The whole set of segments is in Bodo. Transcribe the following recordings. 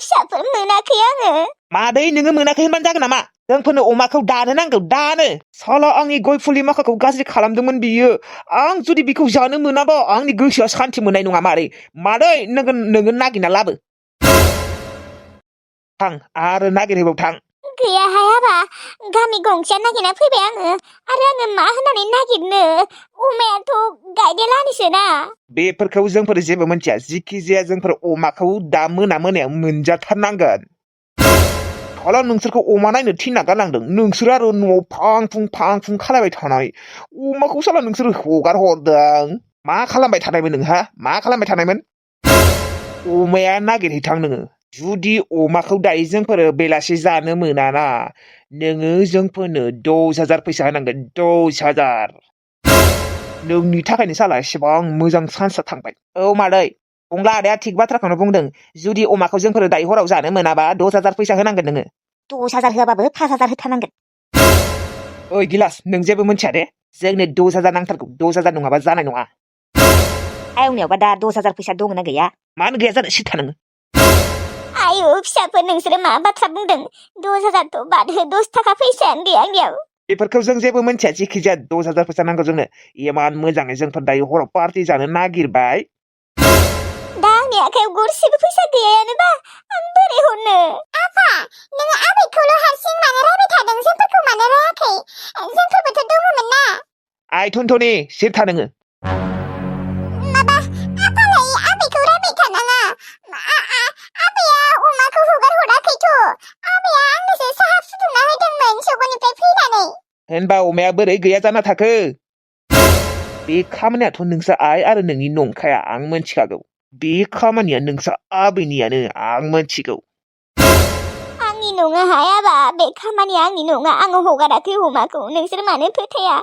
फिसाफोर मोनाखै आङो। मादै नोङो मोनाखै होनबानो जागोन नामा? जोंफोरनो अमाखौ दानो नांगौ दानो। साला आंनि गय फुलि माखाखौ गाज्रि खालामदोंमोन बियो। आं जुदि बिखौ जानो मोनाबा आंनि गोसोआ सान्थि मोननाय नङा मादै नोङो नागिरना लाबो। थां आरो नागिरहैबाव थां। गैयाहाय हाबा गामि गंसेया नागिरना फैबाय आङो मा होननानै नागिरनो अमायाथ' गायदेलानिसो ना। बेफोरखौ जोंफोर जेबो मिथिया जिखि जाया जोंफोर अमाखौ दा मोनायाव मोनजाथारनांगोन। साला नोंसोरखौ अमा नायनो थिनना गालांदों नोंसोर आरो न'आव फां फुं खालायबाय थानाय अमाखौ साला नोंसोर हगार हरदों। मा खालामबाय थानायमोन नोंहा मा खालामबाय थानायमोन? अमाया नागिरहैथां नोङो। जुदि अमाखौ दायो जोंफोर बेलासि जानो मोनाना नोङो जोंफोरनो 10,000 फैसा होनांगोन 10,000। नोंनि थाखायनो साला एसेबां मोजां चान्सआ थांबाय। औ मादै गंला आदाया थिग बाथ्राखौनो बुंदों। जुदि अमाखौ जोंफोर दायो हराव जानो मोनाबा 10,000 फैसा होनांगोन नोङो। 10,000 होआबाबो 5,000 होथारनांगोन। ओइ गिलास नों जेबो मिथिया दे जोंनो 10,000 नांथारगौ 10,000 नङाबा जानाय नङा। आयंनियावबा दा 10,000 फैसा दङना गैया? मानो गैया जानो सिथा नोङो। आयु फिसाफोर नोंसोरो मा बाथ्रा बुंदों 10,000 थ' बाद हो 10 थाखा फैसायानो गैया आंनियाव। बेफोरखौ जों जेबो मिथिया जिखि जाया 10,000 फैसा नांगौ जोंनो। इमान मोजाङै जोंफोर दायो हराव पार्टि जानो नागिरबाय। दा आंनि आखायाव गरसेबो फैसा गैयायानोबा आं बोरै हरनो? आफा नोङो आबैखौल' हारसिं मानो रायबाय थादों जोंफोरखौ मानो रायाखै? जोंफोरबोथ' दङमोन ना। आइ थुनथुनि सिर था नोङो। माबा आफालाय आबैखौ रायबाय थानाङा। आबैया अमाखौ हगार हराखैथ'। आबैया आंनोसो साहा फुदुंना होदोंमोन सगनिफ्राय फैनानै। होनबा अमाया बोरै गैया जाना थाखो? बे खामानियाथ' नोंसा आइ आरो नोंनि नंखाया आं मोनथिखागौ। बे खामानिया नोंसा आबैनियानो आं मोनथिगौ। आंनि नङाहाय आबा बे खामानिया आंनि नङा आङो हगाराखै अमाखौ। नोंसोर मानो फोथाया?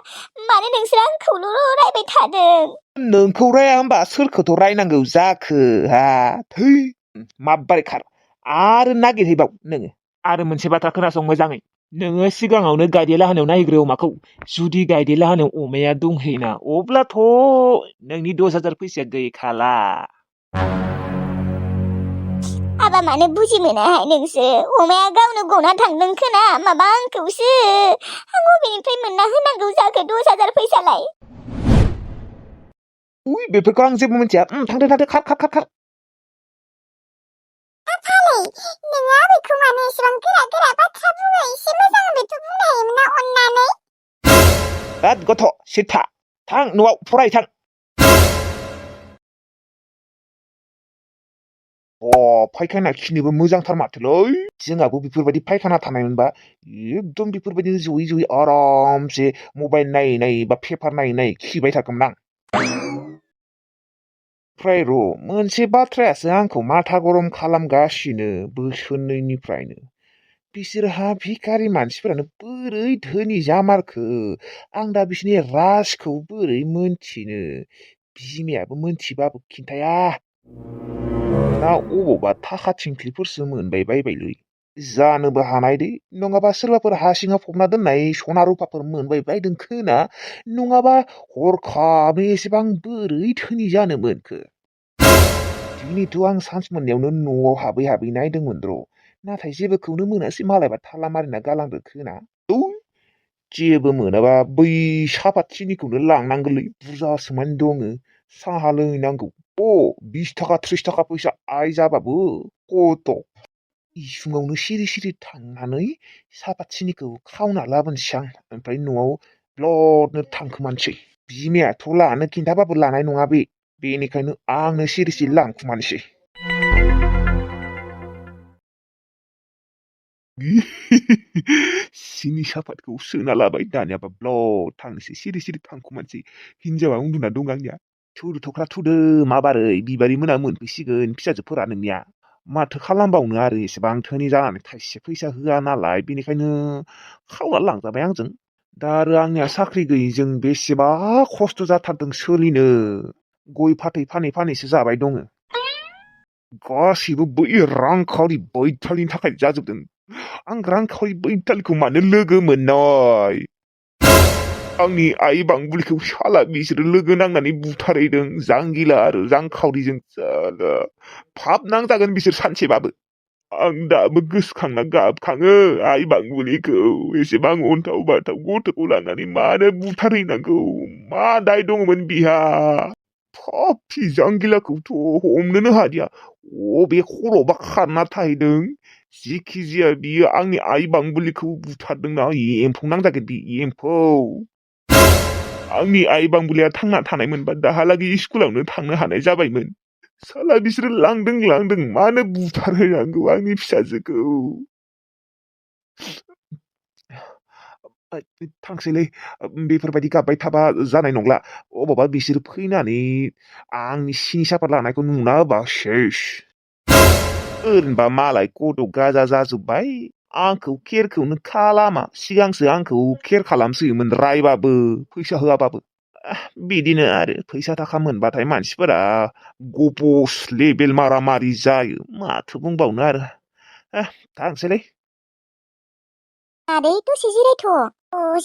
मानो नोंसोर आंखौल' रायबाय थादों? नोंखौ राया होमबा सोरखौथ' रायनांगौ जाखो हा? थै माबोरै खार आरो नागिरहैबाव नोङो। आरो मोनसे बाथ्रा खोनासं मोजाङै। नोङो सिगाङावनो गायदेलाहानायाव नायग्रो अमाखौ। जुदि गायदेलाहानायाव अमाया दंहैना अब्लाथ' नोंनि 10,000 फैसाया गैखाला। आबा मानो बुजि मोनाहाय नोंसोर? अमाया गावनो गना थांदों खोना माबा आंखौसो आं बबेनिफ्राय मोनना होनांगौ जाखो 10,000 फैसालाय? उइ बेफोरखौ आं जेबो मिथिया। थांदो खार। आफालाय नोङो आबैखौ मानो एसेबां गोरा बाथ्रा बुङो? एसे मोजाङैथ' बुंनो हायोमोन ना अननानै। होद गथ' सिर था। थां न'आव फराय थां। फायखाना खिनोबो मोजांथार माथोलै। जोंहाबो बेफोरबायदि फायखाना थानायमोनबा एकदम बेफोरबायदिनो जयै आरामसे मबाइल नायै बा पेपार नायै खिबाय थागौमोन आं। ओमफ्राय र' मोनसे बाथ्रायासो आंखौ माथा गरम खालामगासिनो बोसोरनैनिफ्रायनो। बिसोरहा भिखारि मानसिफोरानो बोरै धोनि जामारखो? आं दा बिसोरनि राजखौ बोरै मोनथिनो? बिमायाबो मोनथिबाबो खिन्थाया। ना अबावबा थाखा थिंख्लिफोरसो मोनबाय बायबायलै। जानोबो हानाय दे नङाबा सोरबाफोर हा सिङाव फबना दोननाय सना रुफाफोर मोनबाय बायदों खोना नङाबा हरखाबै एसेबां बोरै धोनि जानो मोनखो? दिनैथ' आं सान्स मोननायावनो न'आव हाबै नायदोंमोन र'। नाथाय जेबोखौनो मोनासै मालायबा थाला मारिना गालांदो खोना। जेबो मोनाबा बै सापात सिनिखौनो लांनांगोनलै बुरजासोमान दङ। साहा लोंहैनांगौ। 20 थाखा 30 थाखा फैसा आइ जाबाबो कत'। इसुङावनो सिरि थांनानै सापात सिनिखौ खावना लाबोनोसै आं। ओमफ्राय न'आव ब्लदनो थांखोमानोसै। बिमायाथ' लानो खिन्थाबाबो लानाय नङा बे। बेनिखायनो आंनो सिरि लांखुमानोसै। सिनि सापातखौ सोना लाबाय दानियाबा ब्लद थांनोसै सिरि थांखुमानोसै। हिनजावा उन्दुना दं आंनिया। थुदो थख्रा थुदो माबारै बिबारि मोना मोनफैसिगोन फिसाजोफोरा नोंनिया। माथो खालामबावनो आरो एसेबां धोनि जानानै थाइसे फैसा होआ नालाय बेनिखायनो खावना लांजाबाय आंजों। दा आरो आंनिया साख्रि गैयिजों बेसेबा खस्थ' जाथारदों सोलिनो। गय फाथै फानैसो जाबाय दङ। गासैबो बै रांखावरि बैथालनि थाखाय जाजोबदों। आं रांखावरि बैथालखौ मानो लोगो मोननाय? आंनि आइ बांबुलिखौ साला बिसोरो लोगो नांनानै बुथारहैदों जांगिला आरो रांखावरिजों। पाप नांजागोन बिसोर सानसेबाबो। आं दाबो गोसोखांना गाबखाङो आइ बांबुलिखौ एसेबां अन्थाव बाथाव गथ'खौ लानानै मानो बुथारहैनांगौ मा दाय दङमोन बिहा फाफि जांगिलाखौथ' हमनोनो हादिया अबे खर'बा खारना थाहैदों जिखि जाया बियो आंनि आइ बांबुलिखौ बुथारदोंना एम्फौ नांजागोन बे एम्फौ आंनि आइ बांबुलिया थांना थानायमोनबा दाहालागै स्कुलावनो थांनो हानाय जाबायमोन साला बिसोरो लांदों मानो बुथारहैनांगौ आंनि फिसाजोखौ थांसैलै बेफोरबायदि गाबबाय थाबा जानाय नंला अबावबा बिसोर फैनानै आंनि सिनि साफात लानायखौ नुना होबा सेस ओरैनोबा मालाय गथ' गाजा जाजोब्बाय आंखौ केरखौनो खालामा सिगांसो आंखौ केर खालामसोयोमोन रायबाबो फैसा होआबाबो बिदिनो आरो फैसा थाखा मोनबाथाय मानसिफोरा गबस लेबेल मारामारि जायो माथो बुंबावनो आरो थांसैलै मादै दसे जिरायथ'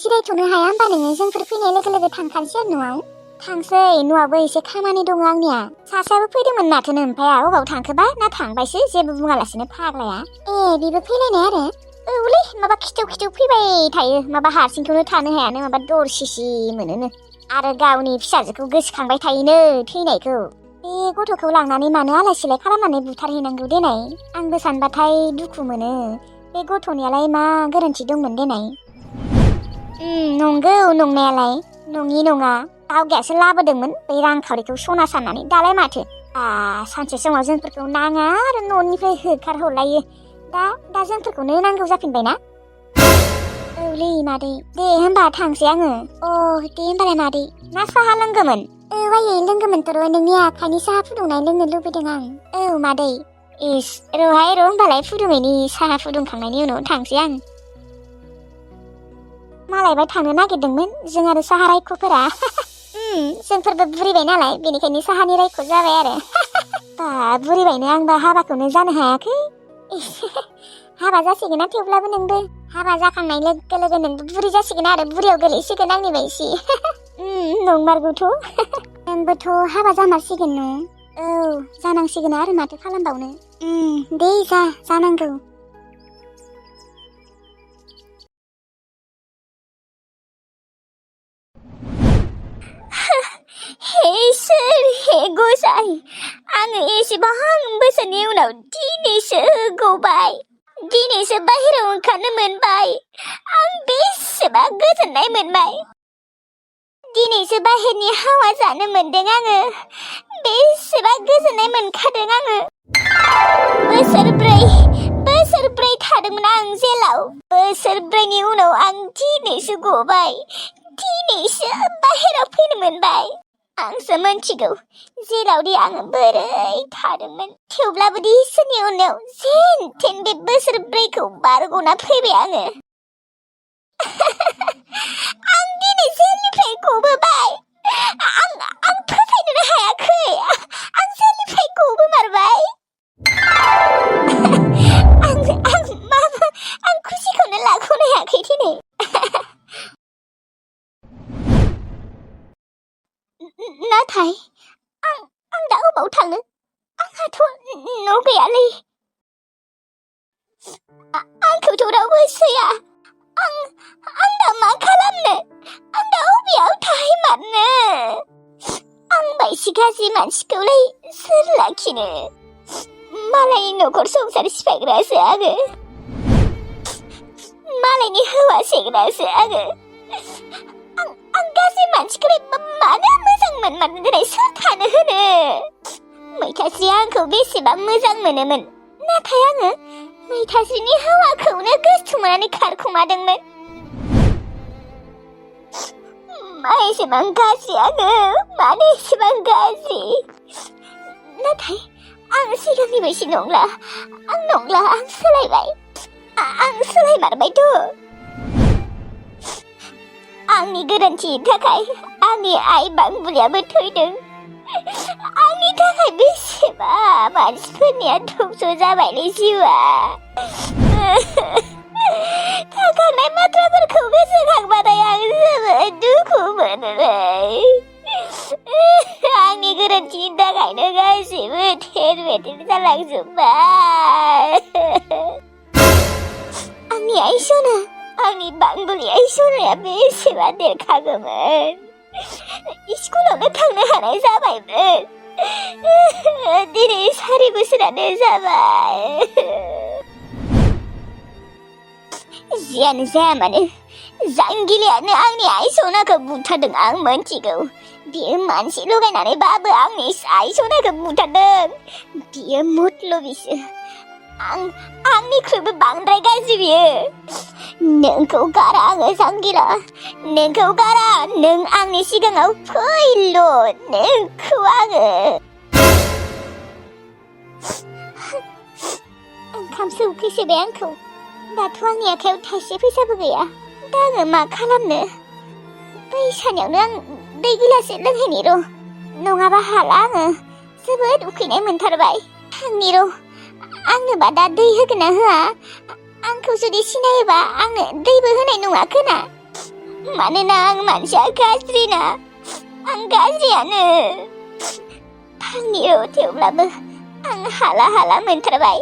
जिरायथ'नो हाया होमबा नोङो जोंफोर फैनाय लोगो लोगो थांखानोसै आरो न'आव थांसै न'आवबो एसे खामानि दङ आंनिया सासेयाबो फैदोंमोन माथोनो ओमफ्राय अबाव थांखोबा ना थांबायसो जेबो बुङालासिनो फाग्लाया बेबो फैलायनाय आरो औलै माबा खिथौ फैबाय थायो माबा हारसिंखौनो थानो हायानो माबा दरसिसि मोनोनो आरो गावनि फिसाजोखौ गोसोखांबाय थायोनो थैनायखौ बे गथ'खौ लांनानै मानो आलाय सिलाय खालामनानै बुथारहैनांगौ देनाय आंबो सानबाथाय दुखु मोनो बे गथ'नियालाय मा गोरोन्थि दंमोन देनाय नंगौ नंनायालाय नङि नङा आवगायासो लाबोदोंमोन बै रांखावरिखौ सना साननानै दालाय माथो सानसे समाव जोंफोरखौ नाङा आरो न'निफ्राय होखारहरलायो दा जोंफोरखौनो नांगौ जाफिनबायना औलै मादै दे होमबा थांसै आङो दे होमबालाय मादै ना साहा लोंगोमोन आयै लोंगोमोनथ' र' नोंनि आखाइनि साहा फुदुंनाय लोंनो लुबैदों आं मादै इस र'हाय र' होमबालाय फुदुङैनि साहा फुदुंखांनायनि उनाव थांसै आं मालायबा थांनो नागिरदोंमोन जों आरो साहा रायख'फोरा जोंफोरबो बुरिबाय नालाय बेनिखायनो साहानि रायख' जाबाय आरो बुरिबायनो आंबा हाबाखौनो जानो हायाखै हाबा जासिगोन थेवब्लाबो नोंबो हाबा जाखांनाय लोगो लोगो नोंबो बुरि जासिगोन आरो बुरियाव गोलैसिगोन आंनि बायसि नंमारगौथ' नोंबोथ' हाबा जामारसिगोन न जानांसिगोन आरो माथो खालामबावनो दे जानांगौ हे इसोर हे गसाइ आङो एसेबां बोसोरनि उनाव दिनैसो गबाय दिनैसो बाहेरायाव ओंखारनो मोनबाय आं बेसेबा गोजोननाय मोनबाय दिनैसो बाहेरनि हावा जानो मोनदों आङो बेसेबा गोजोननाय मोनखादों आङो बोसोरब्रै थादोंमोन आं जेलाव बोसोरब्रैनि उनाव आं दिनैसो गबाय दिनैसो बाहेरायाव फैनो मोनबाय आंसो मोनथिगौ जेरावदि आङो बोरै थादोंमोन थेवब्लाबो इसोरनि अननायाव जेन थेन बे बोसोरब्रैखौ बारग'ना फैबाय आङो आं दिनै जेलनिफ्राय गबोबाय आं फोथायनोनो हायाखै आं जेलनिफ्राय गबोमारबाय आं खुसिखौनो लाख'नो हायाखै दिनै नाथाय आं दा अबाव थाङो आंहाथ' न' गैयालै आंखौथ' रावबो सैया आं दा मा खालामनो आं दा अबेयाव थाहैमारनो आं बायसि गाज्रि मानसिखौलाय सोर लाखिनो मालायनि न'खर संसार सिफायग्रासो आङो मालायनि हौवा सेग्रासो आङो आं गाज्रि मानसिखौलाय मानो मोजां मोनमारनो दिनै सोर थानो होनो मैथास्रिया आंखौ बेसेबां मोजां मोनोमोन नाथाय आङो मैथास्रिनि हौवाखौनो गोसोथोमनानै खारखुमादोंमोन मा एसेबां गाज्रि आङो मानो एसेबां गाज्रि नाथाय आं सिगांनि बायदि नंला आं सोलायबाय आं सोलायमारबायथ' आंनि गोरोन्थिनि थाखाय आंनि आइ बांबुलियाबो थैदों आंनि थाखाय बेसेबा मानसिफोरनिया धंस जाबायलै जिउआ थाखानाय बाथ्राफोरखौ गोसोखांबाथाय आं जोबोद दुखु मोनोलै आंनि गोरोन्थिनि थाखाय थाखायनो गासिबो थेर बेथेर जालांजोब्बाय आंनि आइ सना आंनि बांदुलि आइ सनाया बेसेबा देरखागौमोन स्कुलावनो थांनो हानाय जाबायमोन दिनै 4 बोसोरानो जाबाय जियानो जाया मानो जांगिलायानो आंनि आइ सनाखौ बुथारदों आं मोनथिगौ बियो मानसि लगायनानै बाबो आंनि आइ सनाखौ बुथारदों बियो मुतलबिसो आंनिख्रुइबो बांद्राय गाज्रि बियो नोंखौ गारा आङो जांगिला नोंखौ गारा नों आंनि सिगाङाव फैल' नोंखौ आङो ओंखामसो उखैसोबाय आंखौ दाथ' आंनि आखायाव थाइसे फैसाबो गैया दा आङो मा खालामनो बै सानायावनो आं दै गिलाससे लोंहैनि र' नङाबा हाला आङो जोबोद उखैनाय मोनथारबाय थांनि र' आंनोबा दा दै होगोन ना होआ आंखौ जुदि सिनायोबा आंनो दैबो होनाय नङा खोना मानोना आं मानसिया गाज्रिना आं गाज्रियानो थांनि र' थेवब्लाबो आं हाला मोनथारबाय